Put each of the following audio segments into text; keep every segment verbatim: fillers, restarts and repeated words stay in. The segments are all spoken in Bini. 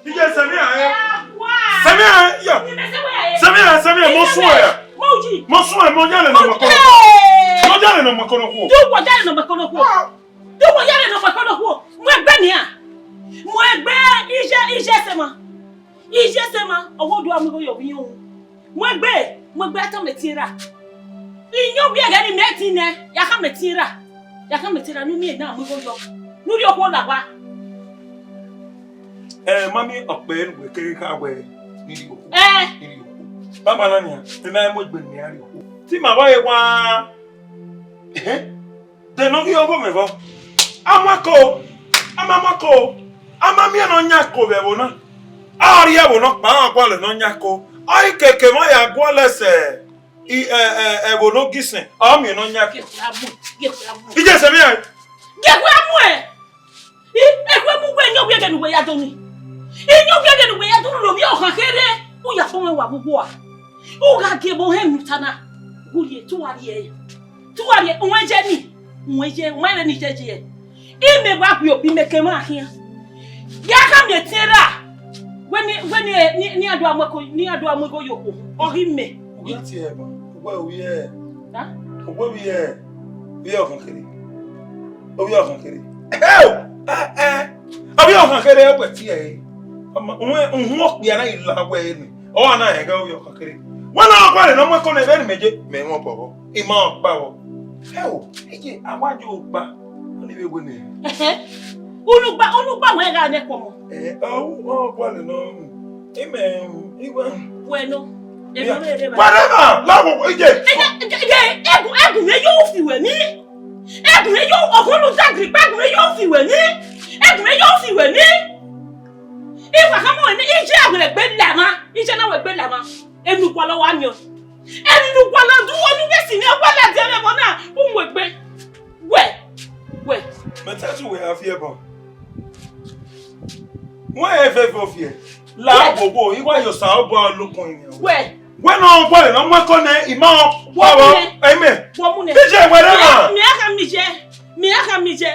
Iye, sẹ mẹ ẹ. Sẹ mẹ ẹ, ya. Sẹ mẹ ẹ, sẹ mẹ ẹ, mo suẹn ya. Mo suẹn, mo yale ne ọmọ kọnọ. Mo yale ne ọmọ kọnọ khuo. Du wọ yale ne ọmọ kọnọ khuo. Du wọ yale ne ọmọ kọnọ khuo. Mu egbe nian. Mu egbe, iye, iye sẹ ma. Iye sẹ ma, ọwọ do a mu igho ye ovbi iye uhunmwu. Mu egbe, mu egbe, a tama ẹtin ra. Iyẹn ovbi ẹghẹ ne imẹ tin nẹ, ya khama ẹtin ra. Ya khama ẹtin ra, ne u miẹn na mu igho yọ. Ne u rhie okhuo la owa. Ẹ, mami, ọ kpẹre ne uwẹ keghi kha wẹ ne I rhie okhuo. Ẹ. Ne I rhie okhuo. Banbanna nian, I ma mu egbe ne I rhie okhuo. Te ima vbe wa, ẹhẹn, de ne ọ ghi ọghe mwẹ vbọ? A mu ẹko, a ma mu ẹko, a ma miẹn ne ọ yan ẹko vbe ẹvbo na. A rhie ẹvbo nọkpa, a gualọ ne ọ yan ẹko. Ọ i keke emwa ya gualọ sẹ i, ẹ, ẹ, ẹvbo ne ọ gisẹn, ọ miẹn ne ọ yan ẹko. Gie ẹko ya mu, gie ẹko ya mu. Iye sẹ mẹ ẹ. Gie ẹko ya mu ẹ. I, ẹko ya mu wẹ, iyẹn ovbi ẹghẹ ne uwẹ ya do ni. Iyẹn ovbi ẹghẹ ne uwẹ ya do ni, ovbi ọkhan kherhe, u ya fo mwẹ wa vbe ugbua. U gha gie ẹmwẹ ohẹn ne u ta na, u rhie, te u wa rhie ẹre. Te u wa rhie, uwẹ jẹ ni, uwẹ jẹ, uwẹ rẹ ni jẹ jẹ. Imẹ wa gu obọ imẹ ke emwa khian. Ya khama ẹtin ra. Wẹ ni, wẹ ni, ni, ni a do a mu ẹko, ni a do a mu igho ye okhuo, ọ ghi mẹ. U gha tie ẹre ban, uwẹ ovbi ẹre. Ha? Uwẹ ovbi ẹre, ovbi ọkhan kherhe. Ovbi ọkhan kherhe. Ẹ, ẹ, ẹ. Ovbi ọkhan kherhe, ọ wẹ tie ẹre. Ọma, uhun, uhun okpia na i la wẹ ẹre nẹ. Ọ na rẹn ghe ovbi ọkhan kherhe. Wẹ na gualọ ne ọ mu ẹko nẹ vbene mẹ ye, mẹ mwẹ obọ vbọ. I ma kpa vbọ. Ẹ o, iye, a wa yo gba. Ọni vbe wẹ nẹ. Ẹhẹn. Unu gba, unu gba wẹ gha nẹ ẹko ọmọ. Ẹ, ọ, ọ gualọ nọ. Imẹ, iwa. Wẹ nọ. Emọ vbe rre ba. Wẹ rre ba, la wo, iye. Ẹ, ẹ, ẹ, ẹ, ẹgùn, ẹgùn mẹ yo fi wẹ ni. Ẹgùn mẹ yo, ọgọn lu da giri pa, ẹgùn mẹ yo fi wẹ ni. Ẹgùn mẹ yo fi wẹ ni. Iwa khama wẹ ni, iye a wẹ gbe la ma, iye na wẹ gbe la ma. Enu gualọ wa miẹn. Enu gualọ du, enu vbe si ni, ọ gualọ dia mwẹ ẹbọ na, u mu egbe. Wẹ, wẹ. Mẹ te tu wẹ a fi ẹbọ. Wẹ ẹ vẹ vbe ọ viẹ. La ogbogbo, I wa ye Osanobua ọlokun inian. Wẹ. Wẹ ne ọ gualọ ne ọ mu ẹko nẹ, I ma ọ. Wọ mu nẹ. Amen. Wọ mu nẹ. Iye wẹ rre na. Mẹ a khama iye. Mẹ a khama iye.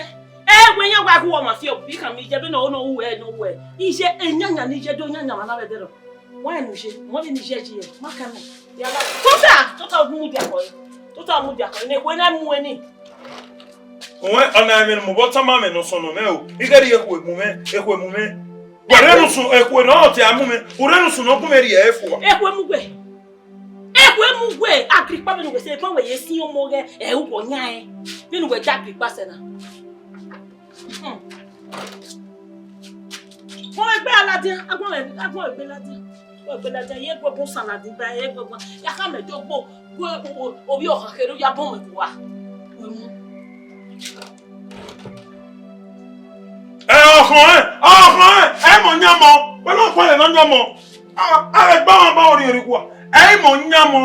Ẹ wẹ yan wa gu ọmwa fi obi khama iye, vbene ọ no wẹ, no wẹ. Iye eyanyan ne iye do yanyan ma na vbe ẹdẹrọ. Wẹ ne iye, wẹ ne iye iye. Ma khama. Ya la. Tota, tota, u mudia kọ. Tota, u mudia kọ. Ne wẹ na mu ẹni. Uwẹ, ọna ẹmwẹ ne mu vbe ọ tama mwẹ ne ọ sọnnọ mwẹ o. I ghẹ rhie ekhue mu mwẹ, ekhue mu mwẹ. Wẹ rre ne usun, ekhue ne ọ te a mu mwẹ, u rre ne usun ne ọ gu mwẹ rhie ẹre fua. Ekhue mu wẹ. Ekhue mu wẹ, Agrikpa vbene uwẹ sẹ, ekhue wẹ ye si ọmọ ghẹ, ẹ, u wọ yan ẹn. Vbene uwẹ da Agrikpa sẹ na. Hmm. Wẹ egbe ladian, agbọn egbe ladian. Wẹ egbe ladian, ye gbogbo salad ba, ye gbogbo. Ya khama do gbo. Wẹ, o, o, ovbi ọkhan kherhe, ya bọ mwẹ vbe uwa. Wẹ mu. Ẹ, ọkhọn ẹ, ọkhọn ẹ, ẹ mọ yan mọ, wẹ ne ọ kpọlẹ ne ọ yan mọ. A, a vbe gba ọmwa ba orhiọn rhie kua. Ẹ i mọ yan mọ,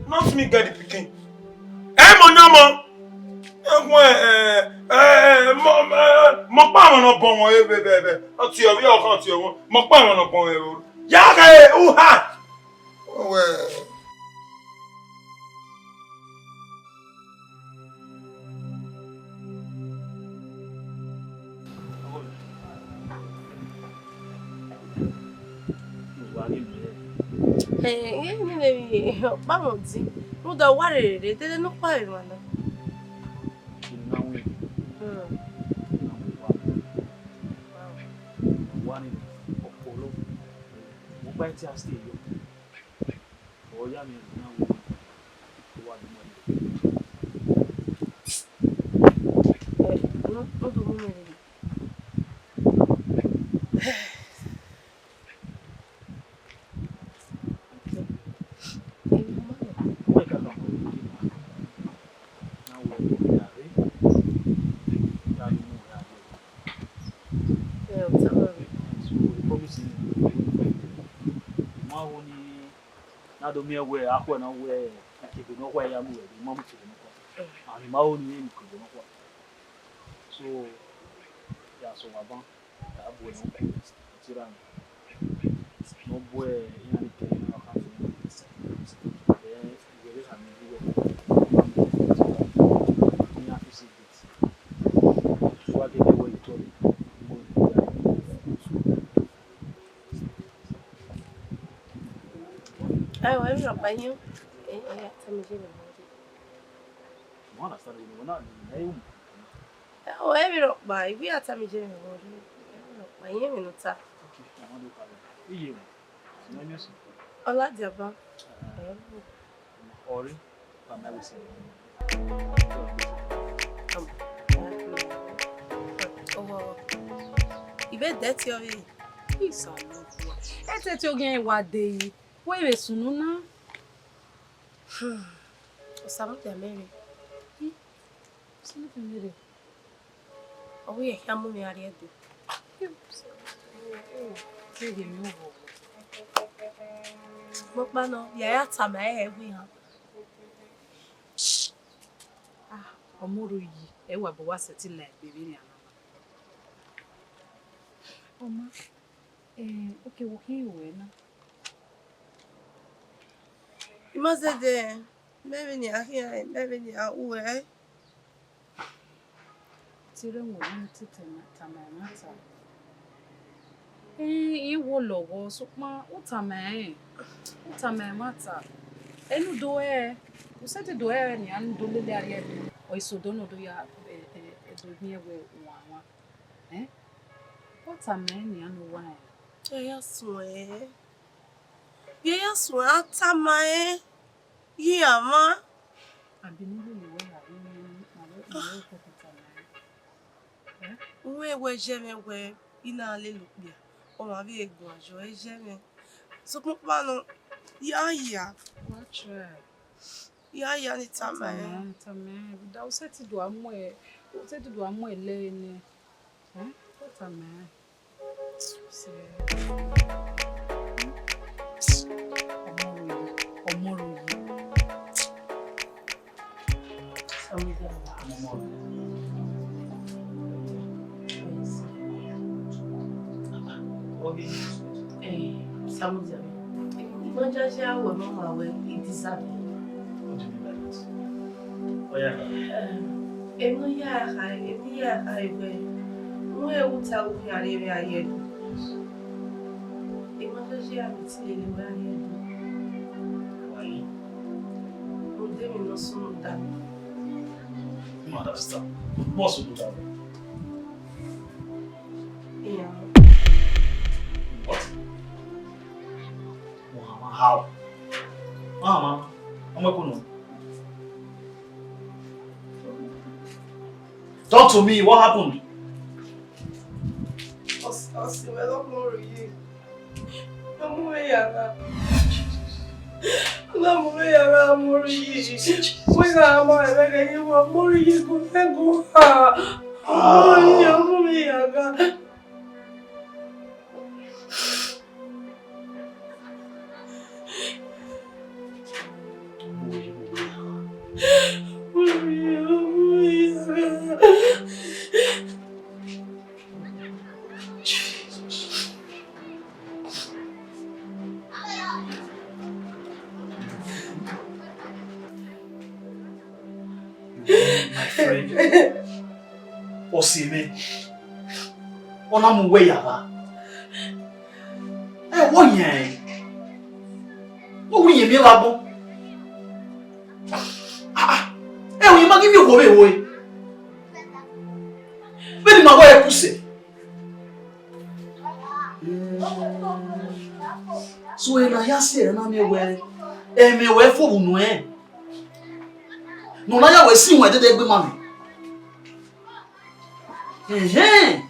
not me get the pikin. Ẹ i mọ yan mọ. Ẹ, ẹ, ẹ, ẹ, mọ, ẹ, mọ kpa ọmwa ne ọ bọ wọn, ẹ, vbe, vbe, vbe. Ọ tie ovbi ọkhan, ọ tie ọmwa. Mọ kpa ọmwa ne ọ bọ wọn, ẹ, vbe. Ya ghe uha. Wẹ. Ẹ, ẹ, ne vbe ọkpa mwẹ odi, rhunmwuda uwa rherere, dede ne ọkpa vbe emwa na. Hmm. Ọ ya miẹn ne ọ na wu, ọ wa duma. Ẹ, no, no do mu mwẹ rre. Ẹ, ọ tama mwẹ. So, I promise you, ma wo ni Na do miẹn wẹẹ, akhuẹ na wẹẹ, ikebe nọkhua ya mu wẹ, I ma mu ikebe nọkhua. And I ma ho ne I mu ikebe nọkhua. So, ya sẹ ọmwa ban, ya bu ẹre nọ, ọ tie ra nọ. Ne ọ bu iran ni ke iran ọkhan fi. Then, I wẹẹ vbe khama iran wẹẹ, iran fi si gate. Wa gele wẹẹ, I tọrọ, I wẹẹ, I tọrọ. Ẹ, wẹ vbe rhọkpa, iye mwẹ. Ẹ, ẹ, tama iye mwẹ vbe ọ rre. You understand me? Wẹ na, ẹ, ẹ, wẹ vbe rhọkpa, I wẹ ya tama iye mwẹ vbe ọ rre. Ẹ vbe rhọkpa, iye mwẹ ne ọ ta. Okay, I want to call you. Iye mwẹ. Ọ ladian ban. Ẹ, ọ rre. Ọ rre. Ọ ma wẹ sẹ. Ọ, I vbe dẹ ẹtin ọvbehe. Isanobua. Ẹtẹtin ọghe iran wa dee. Wẹ vbe sunu na? Hmm. Osamudia mẹ rre. Hmm. Osamudia mẹ rre. Ọ wẹ irẹn khian mu mwẹ gha rrie Ẹdo. Keghi emwi ọvọvọ. Mẹ ọkpa nọ, ya ya tama ẹre wẹ iran. Ah, ọmọ Oroye, ẹ wa bu wa sẹtin la egbe vbenian na. Ọ ma, eh, okay, wẹ ọ khian ru ẹre na? I ma zẹdẹ, mẹ vbenian khian, mẹ vbenian ru ẹre. Te rre wẹ ne u te tama, tama ẹmwata. Ẹ, I wo lọghọ, sokpan u tama ẹre, u tama ẹmwata. Ẹ ne u do hẹ, u sẹtin do hẹ nian ne u do lele a rrie Ẹdo, ọ i sẹ odọ ne ọ do ya, ẹ, ẹ, Ẹdo miẹn wẹ u wanwan. Ẹ? Ọ tama ẹre nian ne u wa rẹn. Ẹ ya suẹn. Vbe ya suẹn, a tama ẹre ye iran mwa. Abi ne u lele wẹ gha rrie, ma vbe, ma vbe koko tama ẹre. Ẹ? Uwẹ wẹ zẹ mwẹ wẹ I na lele okpia, ọmwa vbe guan yọ, ẹ zẹ mwẹ. Sokpan ọkpa nọ, ya ya. Wa try. Ya ya ne I tama ẹre. Tama ẹre, tama ẹre. Rhunmwuda u sẹtin do a mu ẹre, u sẹtin do a mu ẹre lẹre nẹ. Ẹ? Tama ẹre. Ọmọ Oroye, ọmọ Oroye. Samudia. Eh, Samudia. Imọ jaja wẹ mama wẹ I deserve. What do you mean by that? Oh, yeah. Eh, emwi ya kha, emwi ya kha wẹ, wẹ u ta u khian rre vbe a ye Ẹdo. Imọ jaja wẹ te lele wẹ a ye Ẹdo. Why? Rhunmwuda emwi ne ọ sunu da. Mother sister, what's up with that? Iran. What? Mama, how? Mama, ọmọ ẹkọ nọ. Talk to me, what happened? Ọs-, ọsẹ mwẹ ne ọ mu Oroye. Ọ mu mwẹ ya gha. Ọ mu mwẹ ya gha, ọ mu Oroye. Wẹ gha ma ẹmwẹ ghe, ọ mu Oroye gu, gu ha. Ọ mu Oroye, ọ mu mwẹ ya gha. My friend, ọse mwẹ, ọ na mu uwẹ ya gha. Ẹ, wọ yan ẹn. Wọ wu iyẹn miẹn vbe agbọn. Ah, ah. Ẹ, ọ yan ma ghi miẹn okhuo vbe ẹvbo ẹre. Vbene ima wẹ ẹre ku sẹ. So, ena hia si ẹre na miẹn wẹ, ẹmwẹ wẹ fo vbe unu ẹn. Ne ọ na ya wẹ si iwẹn dede egbe ma mwẹ. Ẹhẹn.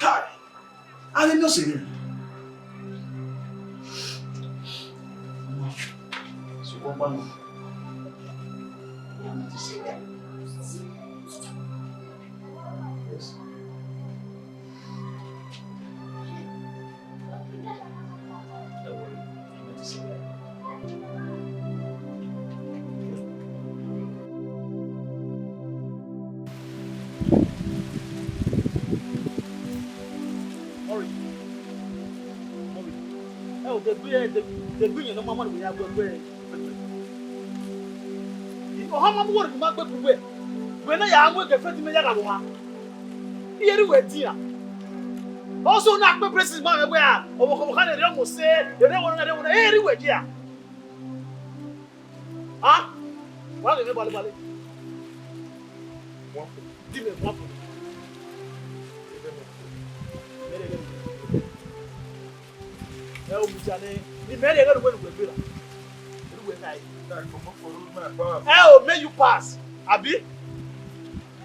Kai. Avbe emiọse mwẹ. Sokpan ọkpa nọ. Yes. Mọrị, mọrị. Ẹ o, degbe, de-, degbe iyẹn ne ọ ma ma ne wẹ ya gbe, gbe. Ọha ma mu wẹ ne ma gbe ku wẹ. Wẹ na ya mu ege fẹdi mẹ ya gha vbe ọha. Iye rri wẹ dian. Ọsẹ na kpe praises ma mwẹ wẹ a, ọvbokhan ọvbokhan ne erriọ mu ose, erriọ wọna, erriọ wọna, erriọ wẹ dia. A? Wa ghe mwẹ bale bale. Di mẹ wa. Ẹ o, mudia nẹ, ne imẹ rhie ẹghẹ ne uwẹ ne uwẹ gberra. Erriọ wẹ khae. Ẹ o, make you pass, abi?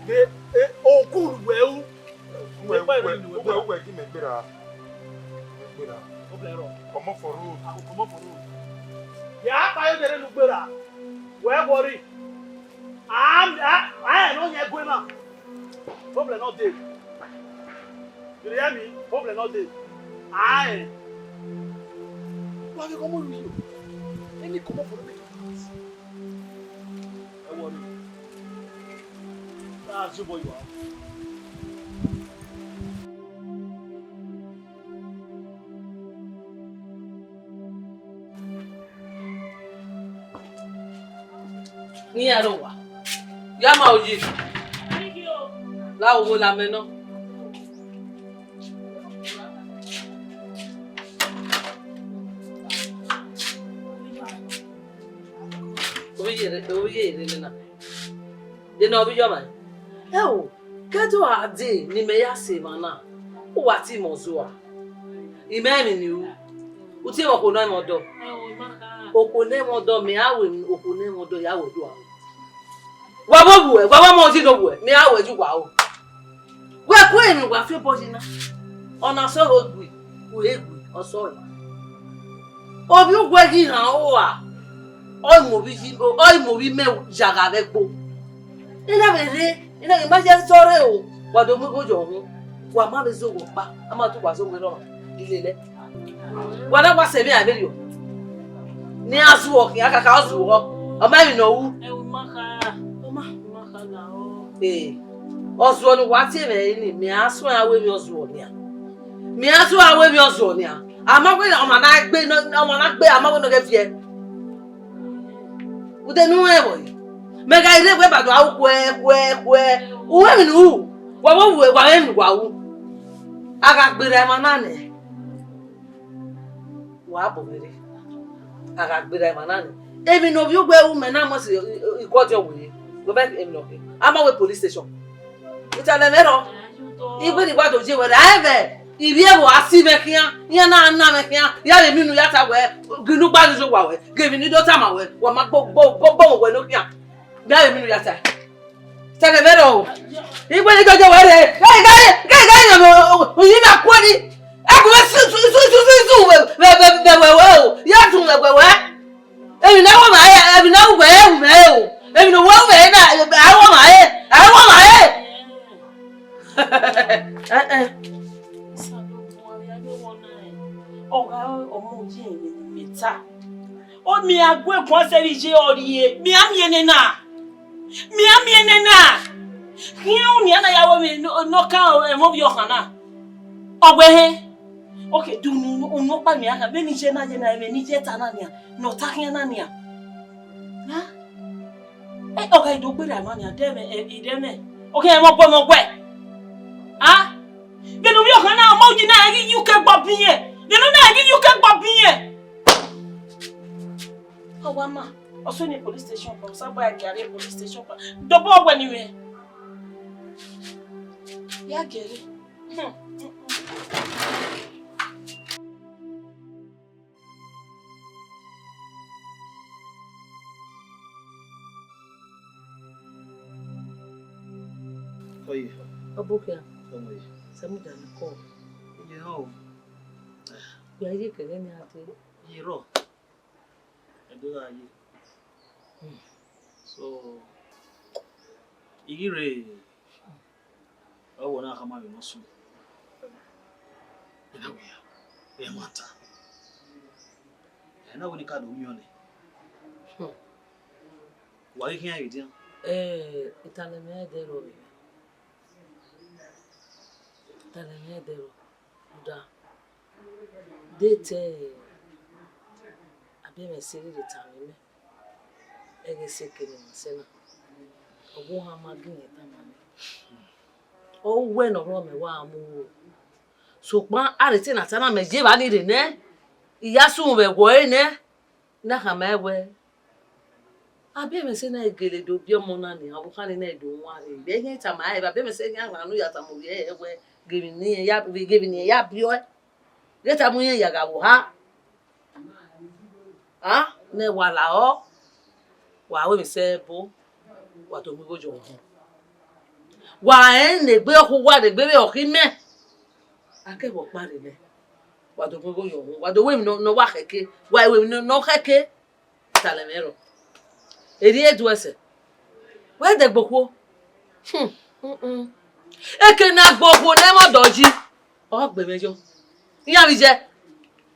Mẹ, e, oku ne uwẹ ru. Uwẹ, uwẹ, uwẹ, uwẹ gi mẹ gberra. Mẹ gberra. Problem erọ. Comot for road. I go comot for road. Ya kpa yo dere ne u gberra. Wẹ worry. A, a, a, no yan gue na. Problem no dey. You dey hear me? Problem no dey. Aye. Wa vbe kọmọ ru iyo. Any comot for road. Ẹ worry. That's you boy you are. Ne iran rre owa, ya ma oyi, la owo la mẹ nọ. Ovbi ye, ovbi ye rre nena. De ne ovbi ye ọmwa? Ẹ o, ke ẹdẹ a dee ne imẹ ya sẹ emwa na, uwa te imẹ ọzua. Imẹ emwi ne u ru, u tie mwẹ okhuo ne ọ i mwẹ ọdọ. Okhuo ne ẹ i mwẹ ọdọ, mẹ a ru emwi okhuo ne ẹ i mwẹ ọdọ ya wẹ do aro. Wa vbe obuẹ, wa vbe ọmọ ozi ne obuẹ, mẹ a wẹ ju wa o. Wẹ ku emwi wa fi obọ yi na. Ọna sẹ ọre gui, u he gui, ọ sẹ ọre. Ovbi uwẹ ghi rhan ua, ọ i mu ovbi yi, ọ i mu ovbi mẹ ya gha vbe ẹgbo. I na vbe rre, I na vbe ma ye sẹ ọre o, wa do mu igho yọ uhunmwu. Wa ma vbe zẹ owa ọkpa, a ma tu wa zẹ owa erha ọmwa, I lele ẹe. Wa na wa sẹ emwi a vberriọ. Ne iran zuọ khian, kaka ọ zuọ, ọ ma emwi ne ọ ru. Ẹ u ma kha, ọ ma, u ma kha la ọ. Ee, ọ zuọ ne uwa tie mwẹ ẹre ni, mẹ a suẹn a ru emwi ọ zuọ nian. Mẹ a suẹn a ru emwi ọ zuọ nian. A ma wẹ ọmwa na gbe, ọmwa na gbe, a ma wẹ ne ọ ghẹ viẹ. Ude ne u rẹn vbọ? Mẹ gha rre wẹ ba do a ru khuẹ, khuẹ, khuẹ. U ru emwi ne u ru, wa vbe ru, wa rẹn emwi ne uwa ru. A gha gberra emwa na nẹ. Wa bọ mwẹ rre. A gha gberra emwa na nẹ. Emwi ne ovbi uwẹ ru mẹ na must iguọdiọn were. Wẹ ma emwi ne ọ khin. A ma wẹ police station. Italẹ mwẹ rrọọ. Iwẹ ne I wa do ye wẹ ra ẹvẹ. Ivbi ẹvbo a si mwẹ khian. Iran na na mwẹ khian. Ya vbe emwi ne u ya ta wẹ. Gele u gba rhie owa wẹ. Gele emwi ne I do tama wẹ. Wa ma gbo gbo gbo gbo wẹ ne u khian. Ya vbe emwi ne u ya ta. Sẹkẹmẹrọ o. Igbe ni jọjọ wẹ rre. Gai, gai, gai, gai, uyi na kuẹri. Ẹkun vbe su, su, su, su, su, su, vbe, vbe, vbe, vbe wẹ wẹ o. Ya tun vbe wẹ wẹ. Emwi ne a wẹ ma re, emwi ne a wẹ ru mẹ re o. Emwi ne uwẹ ru mẹ re na, a wẹ ma re, a wẹ ma re. Eh, eh. Ọ gha ọmọ oyi ẹmwẹ ne imẹ ta. Ọ miẹn aguẹguan zẹ vbe iye ọrrie, mẹ a miẹn nena. Mẹ a miẹn nena. Khian unu nian na ya ru emwi ne ọ kan ẹmwẹ ovbi ọkhan na. Ọ wẹ hẹn. Oke, de unu, unu ọkpa mẹ a kha, vbene iye na ye na, ẹmwẹ ne iye ta na nian, ne ọ ta khian na nian. Na? Ẹ, ọ gha do gberra emwa nian, de ẹmwẹ, ẹ, de ẹmwẹ. Oke, ẹmwẹ ọbọ, ẹmwẹ ọgua. A? Vbene ovbi ọkhan na, ọmọ uyi na, ẹ ghi ye uke gba biẹn. Vbene ọ na, ẹ ghi ye uke gba biẹn. Ọ wa ma, ọ sẹ ni police station kpa, ọ saba ya gie a rrie police station kpa. Dobọ wẹ ni mwẹ. Ya gie rre. Hmm. Oye. Ọbokhan. Ọmọ ye. Sẹ mu da ni kọ. Iye rọ o. Wẹ ye kẹghẹ ni a te. Iye rọ. Ẹdẹ gha ye. Hmm. So, I ghi rre, ọ wẹ na khama vbe ne ọ sunu. Ena wẹ ya, ẹmwata. Ena wẹ ne I ka do miẹn ọnii. Hmm. Wa ghi khian vbe edian? Eh, italẹ mwẹ ẹdẹ rrọọ vbe. Italẹ mwẹ ẹdẹ rrọọ. Rhunmwuda, de te a biẹ mwẹ sẹ rhirhi tama mẹ, ẹghẹ sẹ kene mwa sẹ na, ọ gu ohan ma gu mwẹ tama mẹ. Ọ wẹ ne ọ rhọ mẹ wa mu ro. Sokpan arẹtin na ta na mẹ ye evba ni rre nẹ, I ya sunu vbe ẹguọ ẹre nẹ, ne a khama ẹn wẹẹ, a biẹ mwẹ sẹ ne a gele do biẹ ọmọ na nian, ọvbokhan ni na do wan rre. Vbe iran tama ẹre, a biẹ mwẹ sẹ iran gha ne u ya tama ovbi ẹre wẹẹ, ghe emwi ne irẹn ya, ghe emwi ne irẹn ya biẹ ọe, ghe tama irẹn ya gha vbe oha. A, ne wa la ọ, wa ru emwi sẹ ẹbo, wa do mu igho yọ uhunmwu. Wa rẹn ne egbe ọkhu uwa rre egbe vbe ọkhi mẹ, a kẹ vbe ọkpa rre nẹ, wa do mu igho yọ uhunmwu, wa do ru emwi ne ọ wa khẹke, wa ru emwi ne ọ khẹke. Talẹ mwẹ rọ, erriọ e du ẹsẹ, wẹ dẹgbe okhuo. Hmm, hmm, hmm. Eke ne a gbe okhuo ne ẹmwẹ ọdọ yi, ọ gbe mwẹ yọ. Iran vbe iye,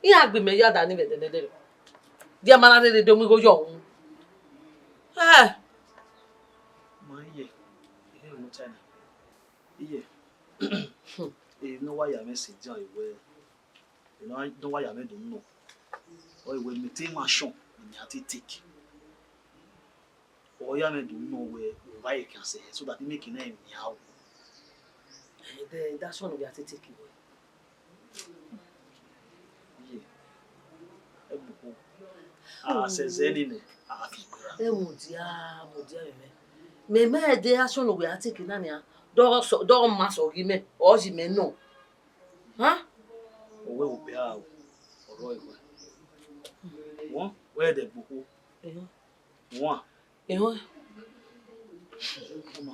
iran gbe imẹ ya da ni vbe ẹdẹnẹdẹrẹ. Dia ma na rherhe do mu igho yọ uhunmwu. Eh. Ma iye, ihe mu China. Iye. Emwi ne ọ wa ya mwẹ sẹ dia wẹẹ, emwi ne ọ wa ya mwẹ do nọ, ọ wẹẹ mẹ te emwa shọn ne mẹ a te take. Ọ ya mwẹ do nọ wẹẹ, u vba ye khian sẹ, so that I make enough emwi a ru. Ẹdẹ, ẹdẹ asọn ne ovbi a te take wẹẹ. Iye, ẹgbokho, a sẹ zẹ ni nẹ, a fi gberra. Ẹ mudia, mudia mẹ mẹ. Mẹ mẹ ẹdẹ asọn ne ovbi a take na nian, dọ sọ, dọ ma sọ ghi mẹ, ọ yi mẹ nọ. Ha? Ọ wẹẹ obẹ a ru, ọ rrọọ ekhọe. Wọn, wẹ dẹ gbokhuo. Ehọ. Wọn. Ehọ.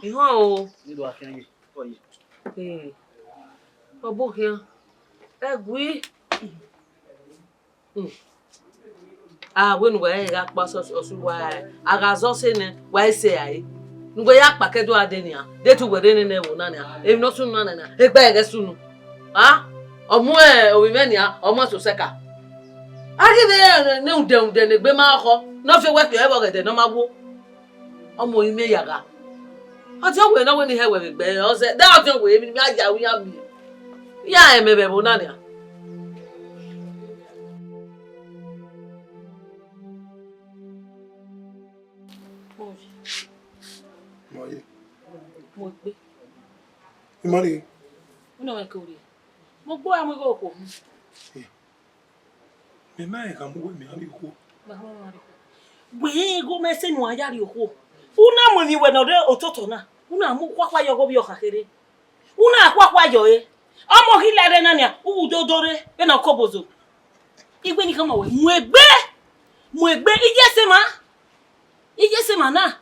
Ehọ o. Ni do akhian ye, ọ ye. Ee. Ọ bu khian. Ẹ gui. Hmm. A wẹ ne uwẹ rẹn gha kpa ọsẹ, ọsẹ uwa, a gha zọ ọse nẹ, wa i sẹ rae. Ne uwẹ ya kpa kẹ do a dee nian, de te uwẹ rre nene ẹvbo na nian, emwi ne ọ sunu na nian, egbe ẹghẹ sunu. A, ọ mu ovbi mwẹ nian, ọ mu ẹse osẹka. A ghi vbe ne rhunmwuda rhunmwuda ne egbe ma khọ, ne ọ fi owẹ khian ẹvbo ọghẹdẹ ne ọ ma wo. Ọmọ ọre imẹ ya gha. Ọdiọn wẹ ne ọ wẹ ne I hẹ wẹ vbe egbe, ọ zẹ, de ọdiọn wẹ emwi ne I ya ru iran miẹn. Iran rẹn mẹ vbe ẹvbo na nian. Mọ ye. Mu egbe. I ma rrie. Unu mwẹ ke u rrie. Mu egbe, a mu igho okhuo. Mẹ ma rẹn gha mu wẹ mẹ a rrie okhuo. Wẹ rẹn igho mẹ sẹ ne uwa ya rrie okhuo. U na mu emwi wẹ ne ọ rre ototọ na, u na mu khuakhua yọ ọghe ovbi ọkha kherhe. U na khuakhua yọ ẹre. Ọmọ ghi la ẹre na nian, u vbe udodo rre vbene ọ ke obozo. Iwẹ ni khama wẹ, mu egbe, mu egbe, iye sẹ emwa, iye sẹ emwa na.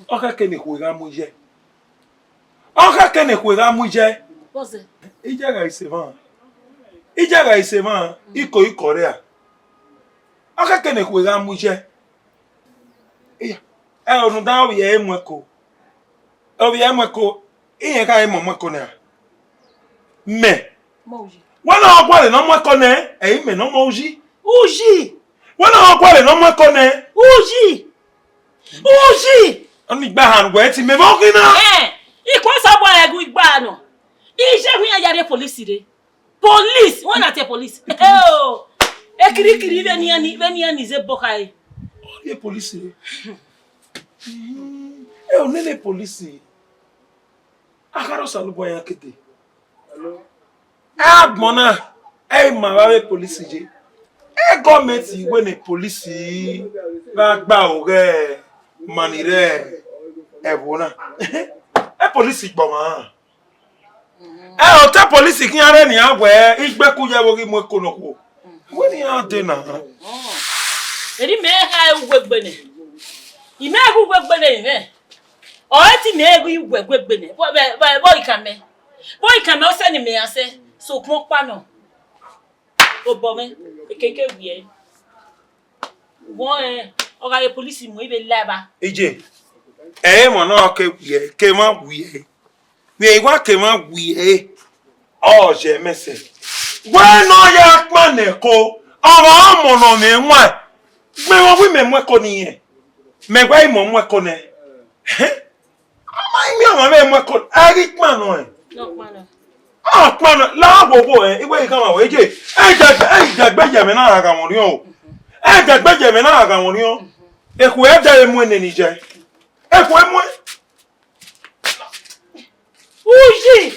Ọ khẹke ne ekhue gha mu iye. Ọ khẹke ne ekhue gha mu iye. Bọzẹ. Iye gha ise emwa. Iye gha ise emwa, iko iko rre a. Ọ khẹke ne ekhue gha mu iye. Iya, ẹ o rhunmwuda ovbi ẹre mu ẹko. Ovbi ẹre mu ẹko, irẹn kha mu ẹko nẹ ra? Mẹ. Mọ uyi. Wẹ na ọ gualọ ne ọ mu ẹko nẹ, ẹ i mẹ ne ọ mu uyi. Uyi. Wẹ na ọ gualọ ne ọ mu ẹko nẹ. Uyi. Uyi. Ọni gba han wẹ ti mẹ vbe ọ ghi na. Ẹ, ikun Osanobua rẹn gu igba nọ. Iye wẹ iran ya rrie police rre. Police, wẹ na tie police. Oh, ekirikiri vbene iran ni, vbene iran ni zẹ bọ khare. Ọ rrie police rre. Ẹ, ọ nene police. Akharo Osanobua iran kete. Agbọn na, ẹ i ma vbe avbe police ye. Ẹ gọọmenti wẹ ne police gha gba aro ghẹ ma ni rre ẹvbo na. Ẹ police gbọmwa. Ẹ, otọ police khian rre nian wẹ igbeku ye vbe ọ ghi mu ẹko nọ khuo. Wẹ ne iran dee na. Eri mẹ kha uwu egbe nẹ. I mẹ ghe uwu egbe nẹ, I mẹ. Ọ re te I mẹ ghe uwu egbe nẹ. Vbọ, vbọ, vbọ, vbọ ikan mẹ. Vbọ ikan mẹ, ọ sẹ ne imẹ ya sẹ. Sokpan ọkpa nọ. Obọ mwẹ, ekeke wiẹ. Wọ rẹn, ọ gha re police mu, I vbe la evba. Iye, ẹ i re emwa ne ọ ke wiẹ, ke emwa wiẹ. Vbe I wa ke emwa wiẹ, ọ ye mẹ sẹ. Wẹ ne ọ ya kpan ne ẹko, ọ gha ọmọ ne ọ mwẹ wan. Mẹ vbe ọ wẹ mẹ mu ẹko ne irẹn. Mẹ wẹ I mu mu ẹko nẹ. Ẹhẹn. Ọ ma miẹn ọmwa vbe mu ẹko, a ghi kpan nọ ẹn. Nọ kpan nọ. Ọ kpan nọ, la wo wo ẹn, I wẹ I khama wẹ, iye, ẹ i dagbe, ẹ i dagbe ye ẹmwẹ na gha gha mwẹ orhiọn o. Ẹ i dagbe ye ẹmwẹ na gha gha mwẹ orhiọn. Ekhue ẹ dẹ mu ẹn nene iye. Ekhue mu ẹn. Uyi!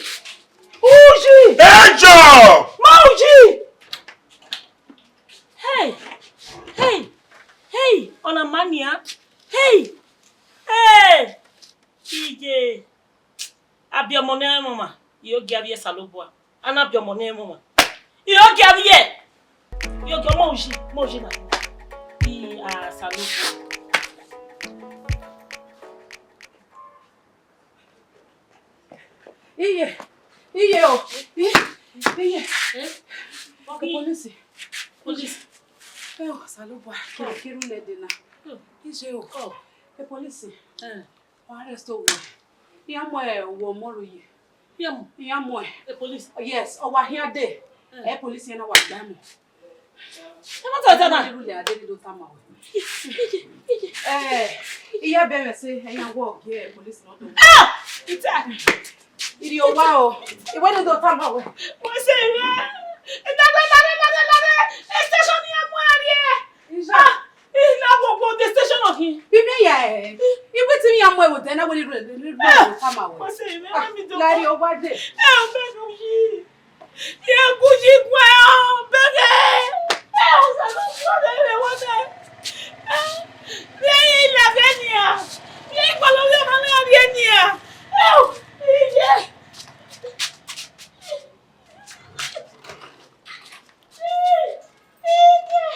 Uyi! Ejo! Ma uyi! Hey! Hey! Hey! Ọna ma nian! Hey! Hey! Iye! A biẹ ọmọ ne ẹmwẹ ọmwa, I ho gie avbiẹ Osanobua. A na biẹ ọmọ ne ẹmwẹ ọmwa, I ho gie avbiẹ. I ho gie ọmọ uyi, ọmọ uyi na. I Osanobua. Iye, iye o, iye, iye. Eh? E polisi. Polisi. Eh, Osanobua, kiri kiri lẹ dena. Hmm. Iye o. Oh. E polisi. Eh. Wa arrest owa. Iran mu owa ọmọ ro ye. Iran mu? Iran mu ẹn. E polisi. Yes, ọ wa khian dee. Eh. E polisi na wa gba mu. Ẹ ma ta ta na. Irun lẹ a dee do tama wẹ. Eh, iye bẹmwẹ sẹ, iran wẹ ọ gie police ne ọ do. Ah! Ita. Irri owa o. I wẹ ne do tama wẹ. Wẹ sẹ wẹ. Lare, lare, lare, lare. E station ya mu a rrie. Ija. Ah, I na wo wo the station of him. Bi mi ya ẹ. I wẹ te iran mu ẹvbo dẹ na wẹ ne do tama wẹ. Wẹ sẹ wẹ, let me do. Lare owa dee. Eh, ọ bẹ nu yi. Ye gu yi guẹ ọ bẹghe. Ẹ Osanobua, rhie vbe ẹvbo nẹ. Rhie i lẹghẹ nian. Rhie igbalọ vbe ọmwa na rhie nian. Ẹ o, iye. Iye. Iye.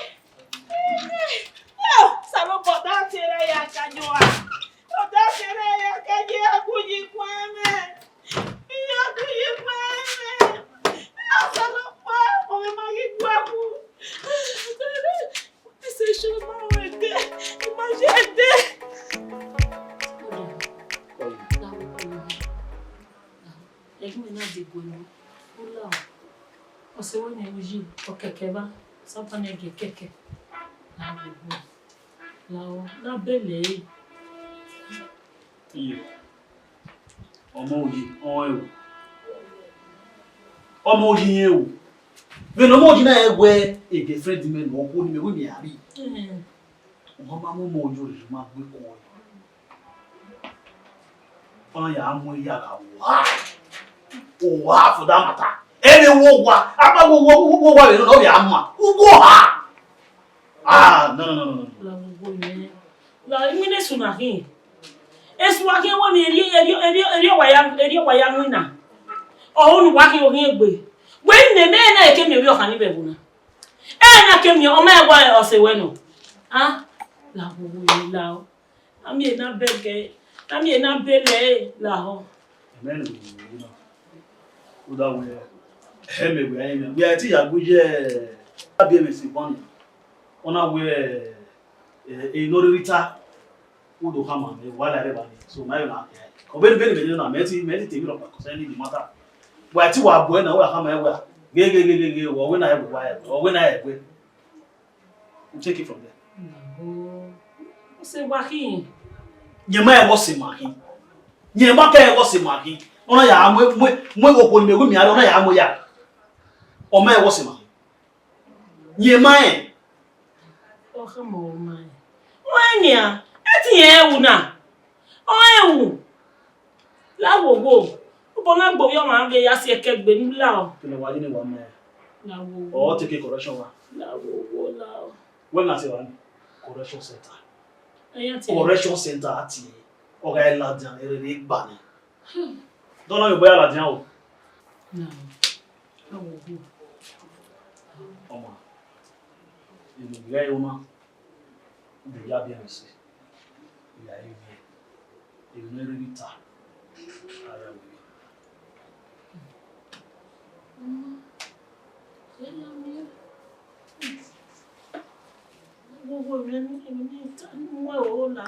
Ẹ o, Osanobua, ọ da tie ra ya ka yo a. Ọ da tie ra ya ka ye a gu yi guẹ mwẹ. Iye gu yi guẹ mwẹ. Osanobua, ọ ma ghi guẹ gu. Ise sọ ma wẹ dẹ, ma ye dẹ. Ẹghẹ na de guẹ nọ, u la o. Ọ sẹ wẹ ne u yi, ọ kẹkẹ vba, Satan ne gie kẹkẹ. Na gbogbo, la o, na bẹlẹ ẹre. Iye, ọmọ uyi, ọ rẹn o. Ọmọ uyi rẹn o. Vbene ọmọ uyi na rẹn wẹ girlfriend mẹ ne ọ khuo ne imẹ wẹ mẹ a rri. Mm. Ọ ma mu ọmọ uyi rhie ma gbe kọn ẹre. Ọ na ya mu iya gha owa. Owa for that matter. Ẹre wo owa, a ma wo owa, wo owa vbe nọ, ọ ya ma. Ugo ha. Ah, no, no, no, no, no. La gbogbo yẹn. La, iwinna esu na khin. Esu wa khin wẹ ne erriọ, erriọ, erriọ, erriọ wa ya, erriọ wa ya winna. Ọ unu wa khin, ọ khin egbe. Wẹ ne mẹ na ke miẹn ovbi ọkhan ni vbe ẹvbo na. Ẹ na ke miẹn, ọ ma wa ọse wẹ nọ. Ah, la gbogbo yẹn la o. Ami ena bẹgẹ, ami ena bẹlẹ lahọ. Amen. Uda wẹ, ẹmẹ wẹ, ẹmẹ wẹ, a ti ya gu ye, a biẹ mwẹ si bọni. Ọ na wẹ, eh, eh, no riri ta, u do khama mwẹ, wa la rre ba ni. So, ma yo na, eh, ọ bẹn, bẹn, bẹn na, mẹ ti, mẹ ti te mi rhọkpa concerning the matter. Wa ti wa bu ẹre na, wa khama ẹre wa. Ghe, ghe, ghe, ghe, ghe, ọ wẹ na ẹre wa, ọ wẹ na ẹre. We'll take it from there. Ọ sẹ wa khin. Yẹn ma ẹghẹ ọ sẹ ma khin. Yẹn ma kẹ ẹghẹ ọ sẹ ma khin. Ọ na ya mu, mu, mu ẹghẹ okhuo ni mẹ wẹ mẹ a rre, ọ na ya mu ya. Ọ ma ẹghẹ ọ sẹ ma khin. Yẹn ma ẹn. Ọ khama ọ ma ẹn. Ọ ẹn nian, ẹ ti yẹn ru na. Ọ ẹn ru. La wo wo. Obọ na gbe ovbi ọmwa vbe ya si ẹkẹ gbe ne u la o. Kene wa yi ne wa ma ẹn. La wo wo. Ọ take correction wa. La wo wo la o. Wẹ na te wa ni? Correction center. Ẹyan te. Correction center a tie. Ọ gha ladian, erere gba nẹ. Dọna mi obọ ya ladian o. Na. La wo wo. Ọmọ. Inu gha yo ma. Udu ya biẹ mwẹ ẹse, ya re viẹ, emwi ne ọ rhirhi ta, a ya wẹ. Wo wo emwi ne, emwi ne ta mu ẹro la.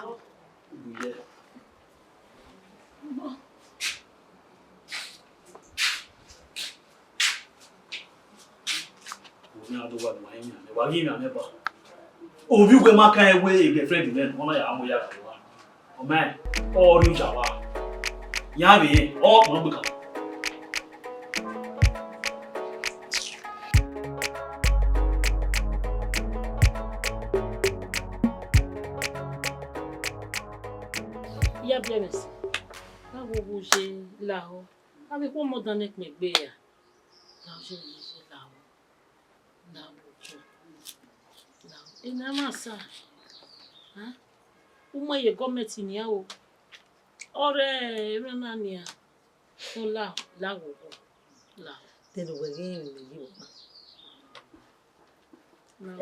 Udu yẹ. Ovbi uwẹ ma kan ẹn wẹ girlfriend mwẹ, ọ na ya mu ya gha owa. Ọ ma, ọ rri uya wa. Ya vbe rẹn, ọ kpọnọ gbe kan. Ya biẹ mwẹ ẹse, na wo wo ye lahọ. Avbe ikhuo ọmọ dan ne ẹkpẹn gbe ra, la oye ne iye la o, la oye, la o. Ena ma sa, a? U ma ye gọọmẹnti nian o, ọ rre emwa na nian, ọ la, la wo, la. Dẹn ne uwẹ ghi rinmwian yi vbe ọna.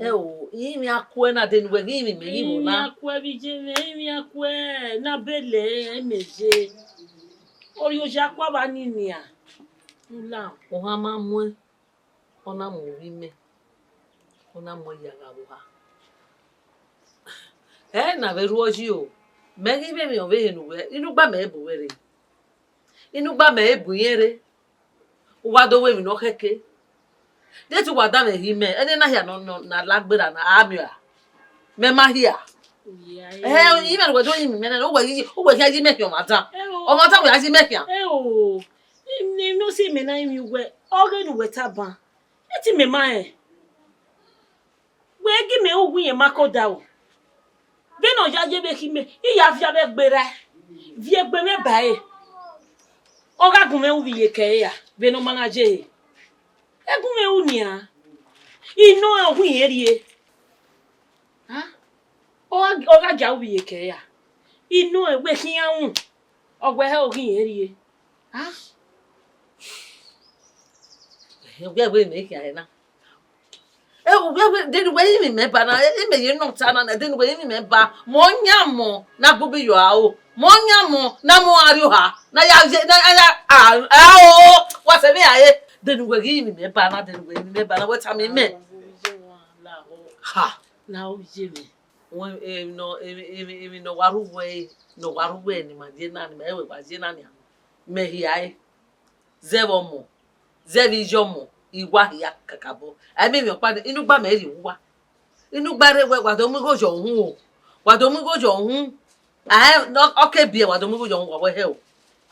Ẹ o, rinmwian kuẹ na, dẹn ne uwẹ ghi rinmwian yi vbe ọna. Rinmwian kuẹ vbe iye mwẹ, rinmwian kuẹ na bele ẹmẹ ye. Orhioya kua vba ni nian, u la. Ohan ma muẹn, ọ na mu ovbi mẹ, ọ na mu ẹre ya gha vbe oha. Ẹ na vbe rhuọ yi o, mẹ ghi vbe emwi ọvbehe ne uwẹ, inugba mẹ bu uwẹ rre, inugba mẹ bu irẹn rre, u wa do ru emwi ne ọ khẹke. De te uwa danmwẹ ghi mẹ, ẹdẹ na hia nọ, nọ, na la gberra na, a miẹn ọra, mẹ ma hia. Ẹhẹn, imẹ ne uwẹ do rinmwian imẹ na, uwẹ ghi, uwẹ khian yi mẹ khian ọmwa dan. Ẹ o. Ọmwa dan wẹ a yi mẹ khian. Ẹ o, emwi ne ọ si mẹ na rinmwian uwẹ, ọghe ne uwẹ taba, ẹ te imẹ ma rẹn. Wẹ ghi mẹ ru uwu iyẹn ma ke odaro. Vbene ọ ya ye vbe khin mẹ, I ya viọ avbe gberra, viọ egbe mwẹ ba ẹre. Ọ gha gu mwẹ ru vbe iyeke ẹre ra, vbene ọ ma na ye ẹre. Ẹ gu mwẹ ru nian, I nọ rẹn ọ gu irẹn rrie. A? Ọ gha, ọ gha gia ru vbe iyeke ẹre ra, I nọ rẹn wẹ khian ru, ọ wẹ hẹ ọ gu irẹn rrie. A? Ẹhẹn, wẹ wẹ mẹ khian ẹre na. Ẹ, wẹ, wẹ, dẹn ne uwẹ rinmwian imẹ ba na, ẹ, imẹ ye nọ ta na, dẹn ne uwẹ rinmwian imẹ ba, mẹ ọ yan mọ ne a gu ubi ye ọre o, mẹ ọ yan mọ ne a mu ọnrẹn rrie oha, ne a ya ye, ne a ya, a, a, o, wa sẹ vbe a re, dẹn ne uwẹ ghi rinmwian imẹ ba na, dẹn ne uwẹ rinmwian imẹ ba na, wẹ tama imẹ. Ha. La oye mwẹ. Wẹ, emwi nọ, emwi, emwi, emwi ne ọ wa rre uwẹ, ne ọ wa rre uwẹ ne ima ye na, ne ima wẹ wa ye na nian, mẹ hia ẹre. Zẹ vbe ọmọ, zẹ vbe iye ọmọ, I wa hia kakabọ. A i miẹn emwi ọkpa nii, inugba mẹ rhie uwa. Inugba rre wẹ, wa do mu igho ye uhunmwu o. Wa do mu igho ye uhunmwu. A, ọ ke biẹ, wa do mu igho ye uhunmwu, wa wẹ hẹ o.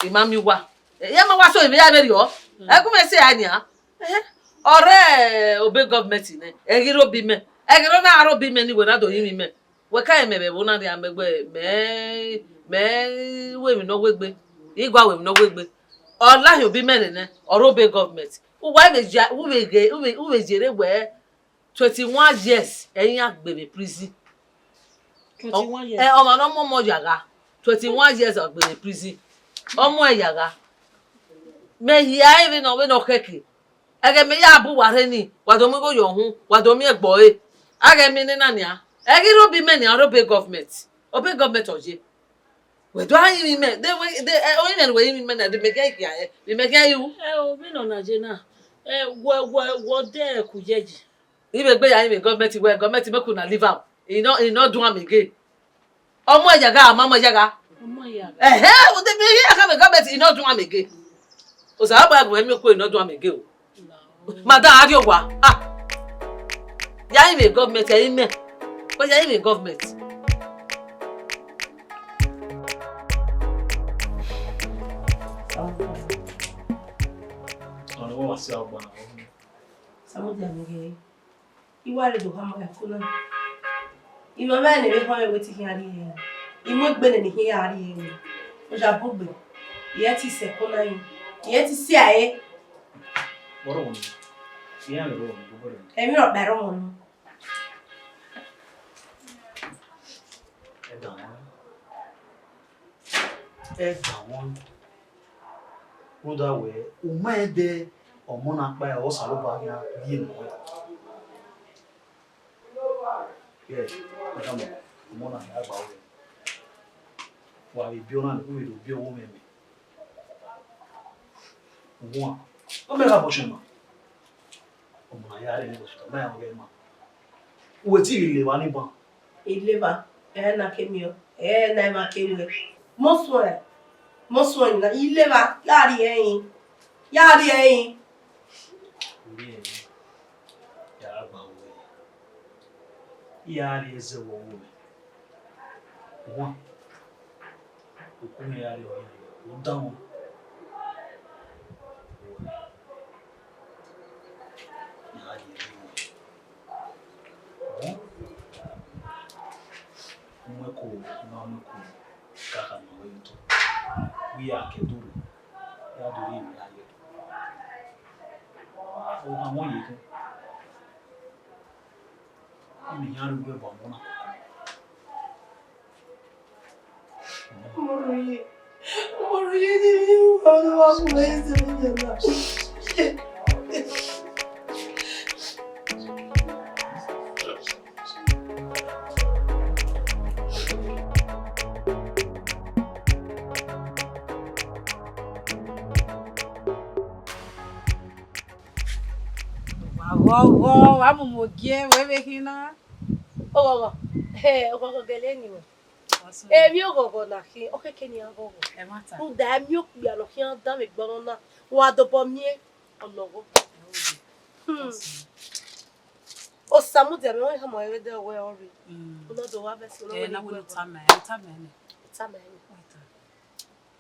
I ma miẹn uwa. Ẹ, ma wa so emwi ya vberriọ. Ẹ gu mwẹ sẹ a nian. Ẹhẹn. Ọ rre obọ government nẹ, ẹ ghi rre obọ imẹ. Ẹ ghi rre na rre obọ imẹ ne wẹ na do rinmwian imẹ. Wẹ ka mẹ vbe ẹvbo na nian, mẹ wẹ, mẹ, mẹ ru emwi ne ọ wegbe, I gua ru emwi ne ọ wegbe. Ọ la hin obọ imẹ nene, ọ rre obọ government. Uwa vbe ya, u vbe ghe, u vbe, u vbe yerre wẹ twenty-one years ẹ i ya gbe vbe prison. Twenty-one years. Ẹ, ọmwa ne ọ mu ọmọ ya gha, twenty-one years ọ gbe vbe prison. Ọ mu ẹn ya gha. Mẹ hia ẹre vbene ọ, vbene ọ khẹke. Ẹghẹ mẹ ya bu uwa rre ni, wa do mu igho ye uhunmwu, wa do miẹn ẹgbẹe ọre. Aghẹ mẹ nena nian, ẹ ghi rre obọ imẹ nian, rre obọ government. Obọ government ọ ye. Wẹ do a rinmwian imẹ, de wẹ, de, ẹ, orinmwian ne uwẹ rinmwian imẹ na, de mẹ khian khian ẹ, de mẹ khian ru. Ẹ o, vbene ọ na ye na, ẹ, wẹ, wẹ, wẹ ọ dẹ ku yẹyi. I vbe gbe ya rinmwian government, wẹ government make una leave am. I nọ, I nọ do am again. Ọ mu ẹn ya gha, ọ ma mu ẹn ya gha. Ọ mu ẹn ya gha. Ẹhẹ, o de vbe ya gha vbe government, I nọ do am again. Osanobua gu mwẹ miẹn okuo, I nọ do am again o. Madam, a rrie owa. Ah. Ya rinmwian government, ẹ i mẹ. Wẹ ya rinmwian government. Ọnii wa si ọgba. Samudia, mẹ ghe. I wa rre do khama ẹko na. I ma mwẹ ne vbe họn ẹre wẹ te I khian rrie ẹre. I mu egbe nene I khian ya rrie ẹre. Ọ ya bugbe. I rẹn te sẹ ẹko na yi. I rẹn te si ẹre. Wọrọ wọni. I rẹn vbe wọni, wọrọ wọni. Emwi rhọkpa rre ọmọ nọ. Ẹdẹ wan. Ẹdẹ wan. Rhunmwuda wẹẹ, u ma rẹn dẹ ọmọ na kpa ẹre, Osanobua khian rhie ne uwẹ. Yẹ, ọmọ na ya gba ruẹ. Wa vbe biẹ ọna, u vbe do biẹ ọvbokhan mẹ. Uwan, ọ mẹ gha bọ ọsẹ ma. Ọmọ na ya rre ne hospital, ma ya ọghe ma. Uwẹ te I ghi levba ni ban. I levba, ẹ na ke miẹn, ẹ na emwa ke wẹ. Mọ suẹn, mọ suẹn na, I levba, ya rrie ẹrin, ya rrie ẹrin. Rrie ẹrin, ya gha gba ruẹ. I ya rrie ẹzẹ vbe ọvbokhan mẹ. Uwan, okhuo mwẹ ya rrie ọre, u danmwẹ. Uwa, ya rrie ẹrin. Uwan, u mu ẹko, u ma mu ẹko, kakha ma wẹ ye otọ. Wẹ ya ke do rre, ya do rrie emwi ya. Ọmọ ye kẹ. Ami yan ru ẹbọ mọ na. Ọmọ ye. Ọmọ ye ni mi wa wa ku me se mi jẹ na. Wa ghọghọ, wa mumu ogie, wẹ vbe khin na. Oghọghọ, he, oghọghọ gele ni wẹ. Emwi oghọghọ na khin, ọ keke ne iran ghọghọ. Rhunmwuda emwi okpia ne ọ khian danmwẹ egbe ọnọna, wa dobọ miẹn, ọ nọ ghọghọ. Hmm. Osamudia mwẹ, ọ khama ẹre vbe dẹ wẹ ọ rre. Una do wa vẹ ẹse, una wẹ ne I gu ẹre. Tama ẹre, tama ẹre.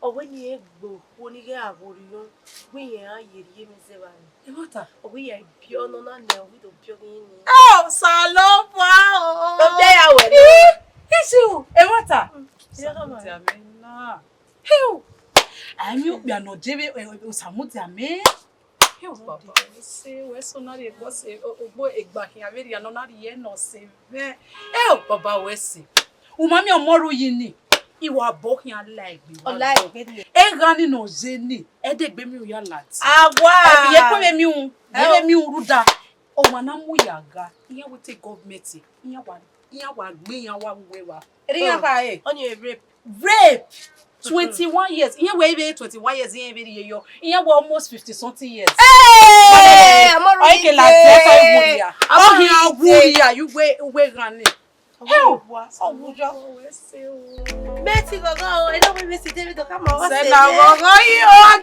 Ọ wẹ ne irẹn gbe okhuo ne ighẹ a gho rriọ, wẹ irẹn ra ye rhie mwẹ zẹ evba ni. Ẹmwata. Ọ wẹ irẹn biẹ ọnọna nẹ, ọ wẹ do biẹ ọghe irẹn ni. Osalobua o. Ọ biẹ ya wẹ nẹ. Isi u, ẹmwata. Osamudia mwẹ na. Hiu. Emwi okpia ne ọ je vbe, eh, Osamudia mwẹ. Eo, baba, wẹ sẹ, wẹ sẹ, ọ na rhie egbe ọse, o-, ogbo egbe khian vberriọ ne ọ na rhie ne ọ sẹ mwẹ. Eo, baba, wẹ sẹ. U ma miẹn ọmọ ru yi ni, I wa bọ khian la egbe. Ọ la egbe ni. Eghan ni ne ọ ye ni, ẹdẹ egbe miẹn u ya ladi. Awa. Ọ bi ye kue vbe miẹn u, ye vbe miẹn u rhunmwuda. Ọmwa na mu ya gha, iran wẹ te government, iran wa, iran wa gbe, iran wa wu ẹre evba. Erriọ iran kha re? Ọni rape. Rape. Twenty-one years. Iran wẹ vbe twenty-one years, iran vbe rhie yọ. Iran wẹ almost fifty something years. Hey, ọmọ ru yi. Ọ ke la de, ọ ta wu ya. Ọ khian wu ya, you we, we ghan ni. Hell, ọ wu yọ. Mẹ ti ghọghọ o, ẹ na wẹ mẹ si David ka ma wa sẹ. Sẹ na ghọghọ yi o, a